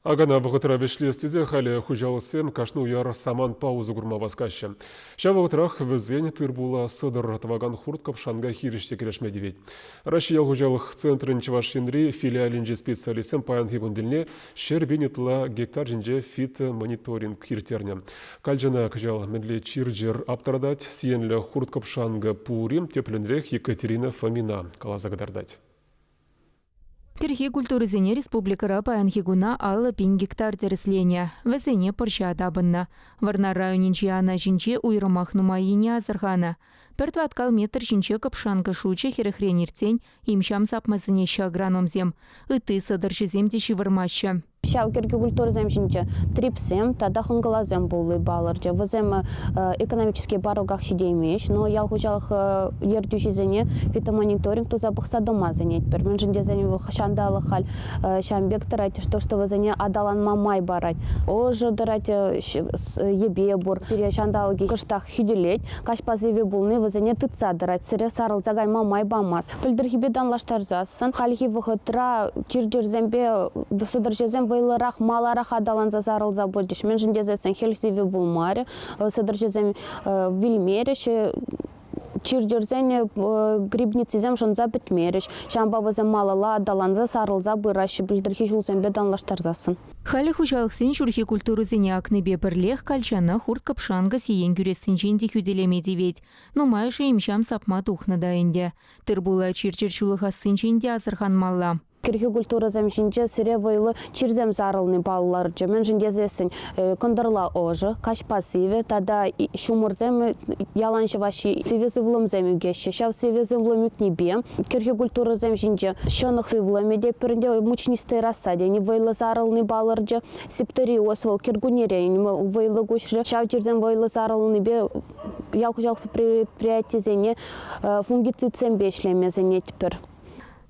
Акана вӑхӑтра вӗҫлес тесе халӗ хуҫалӑхсем кашни уяр самантпа усӑ курма васкаҫҫӗ. Ҫав вӑхӑтрах вӗсен тыр-пула сӑтӑр тӑвакан хурт-кӑпшанка хирӗҫ те кӗрешме тивет. Раҫҫей ял хуҫалӑх центрӗн Чӑваш Енри филиалӗнчи специалистсем паянхи кун тӗлне 100 000 ытла гектар ҫинче фитомониторинг ирттернӗ. Калчана кӑҫал мӗнле чир-чӗр аптӑратать, сиенлӗ хурт-кӑпшанкӑ пур-и, тӗплӗнрех Екатерина Фомина каласа кӑтартать. Кӗрхи культурӑсене республикӑра паянхи куна 50 000 гектар тӗрӗсленӗ. Вӗсене пӑрҫа тапӑннӑ. Вӑрнар районӗнчи ана ҫинче уйрӑмах нумаййине асӑрханӑ. Пӗр тӑваткал метр ҫинче кӑпшанкӑ шучӗ хӗрӗхрен иртсен им-ҫам сапма сӗнеҫҫӗ агрономсем. Ытти сӑтӑрҫӑсем те ҫывӑрмаҫҫӗ. Ҫав кӗрхи культурӑсем ҫинче трипсем тата хӑнкӑласем пулни палӑрчӗ. Вӗсем экономический порогах ҫитеймест, но ял хуҫалӑх ертӳҫисене фитомониторинг туса пӑхса тӑма сӗнетпӗр. Мӗншӗн тесен ҫанталӑк халь ҫавӑн пек тӑрать, что что вӗсене аталанма май парать. Ӑшӑ тӑрать, йӗпе пур. Пире ҫанталӑкӗ кӑштах хӳтӗлет. Каҫпа сивӗ пулни вӗсене тытса тӑрать, сӗре сарӑлса кайма май памасть. Пӗлтӗрхипе танлаштарсассӑн хальхи вӑхӑтра чир-чӗрсемпе сӑтӑрҫӑсем вӑйлӑрах, маларах аталанса сарӑлса пычӗҫ. Мӗншӗн тесессӗн хӗл сивӗ пулмарӗ, сӑтӑрҫӑсем вилмерӗҫ, чир-чӗрсен грибницисем шӑнса пӗтмерӗҫ. Ҫавӑнпа вӗсем малалла аталанса сарӑлса пыраҫҫӗ пӗлтӗрхи ҫулсемпе танлаштарсассӑн. Халӗ хуҫалӑхсен ҫурхи культурӑсене акнипе пӗрлех калчана хурт-кӑпшанкӑ сиен кӳрессинчен те хӳтӗлеме тивет. Нумайӑшӗ им-ҫам сапма тухнӑ та ӗнтӗ. Тыр-пула чир-чӗр ҫулӑхассинчен те асӑрханмалла. Кӗрхи культурӑсем ҫинче сӗре вӑйлӑ чирсем сарӑлни палӑрчӗ. Мӗншӗн тесессӗн кӑнтӑрла ӑшӑ, каҫпа сивӗ тата ҫумӑрсем ялан ҫӑваҫҫӗ, сивӗ сывлӑмсем ӳкеҫҫӗ. Ҫав сивӗ сывлӑм ӳкнипе кӗрхи культурӑсем ҫинче ҫӑнӑх сывлӑмӗ те пӗринте мучнистый роса тени вӑйлӑ сарӑлни палӑрчӗ. Септориоз вӑл кӗркуннерен вӑйлӑ куҫрӗ. Ҫав чирсем вӑйлӑ сарӑлнипе ял хуҫалӑх предприятисене фунгицидсемпе ӗҫлеме сӗнетпӗр.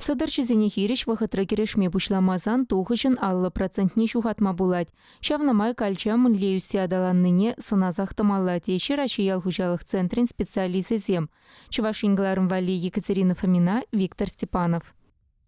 Сӑтӑрҫӑсене хирӗҫ вӑхӑтра кӗрешме пуҫламасан тухӑҫӑн 50 процентне ҫухатма пулать. Ҫавна май калча мӗнле ӳссе аталаннине сӑнасах тӑмалла теҫҫӗ Раҫҫей ял хуҫалӑх центрӗн специалисчӗсем. Чӑваш Ен кӑларӑм валли Екатерина Фомина, Виктор Степанов.